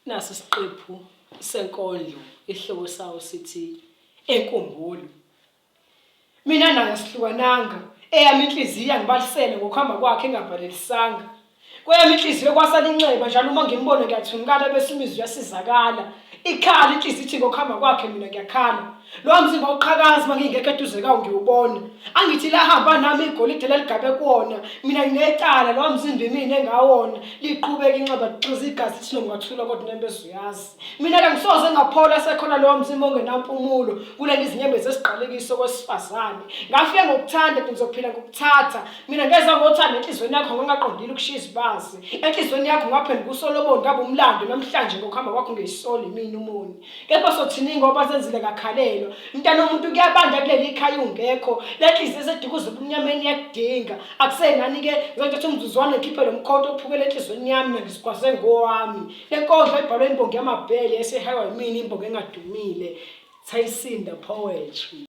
Nasi isiqephu senkondlo isihloko sawo sithi Enkumbulo. Mina naye asihlukananga, eyami inhliziyo angibalisele ngokuhamba kwakhe engavalelisanga. Kweyami inhliziyo kwasala inxeba njalo uma ngimbona ngiyathunukala bese imizwa iyasizakala. Ikhala inhliziyo ithi ngokuhamba kwakhe mina ngiyakhala. Lowa mzimba uqhakaza uma ngingekho eduze kwawo ngiwubona. Angithi lahamba nami igolide laligabe kuwona. Mina nginecala lowa mzimba imina engawona. Liqhubeka inxeba lixiza igazi lithi noma ungathula kodwa unembeza uyazi. Mina kangisoze ngaphola sekhona lowa mzimba ongenampumulo kuleli izinyembezi esiqalekiso kwesifazane. Ngafika ngokuthanda ngizophila ngokuthatha. Mina ngeza ngothando enhlizweni yakho ngangaqondile ukushiya izibazi. Enhlizweni yakho ngaphenduka uSolomoni ngabe umlando namhlanje ngokuhamba kwakho ngiyisoli mina umoni. Kepha sothini ngoba senzile kakhalelwa. Mntana omuntu kuyabanda kuleli khaya ungekho. Lenhliziyo esedukuza ubumnyameni iyakudinga. Akusenani ke ngizothatha umzuzwana ngikhiphe lo mkhonto ophukele enhlizweni yami mina ngisigwaze ngowami. Le nkondlo ibhalwe imbongi yamabhele esehaywa yimina imbongi engadumile. Thayisinda poetry.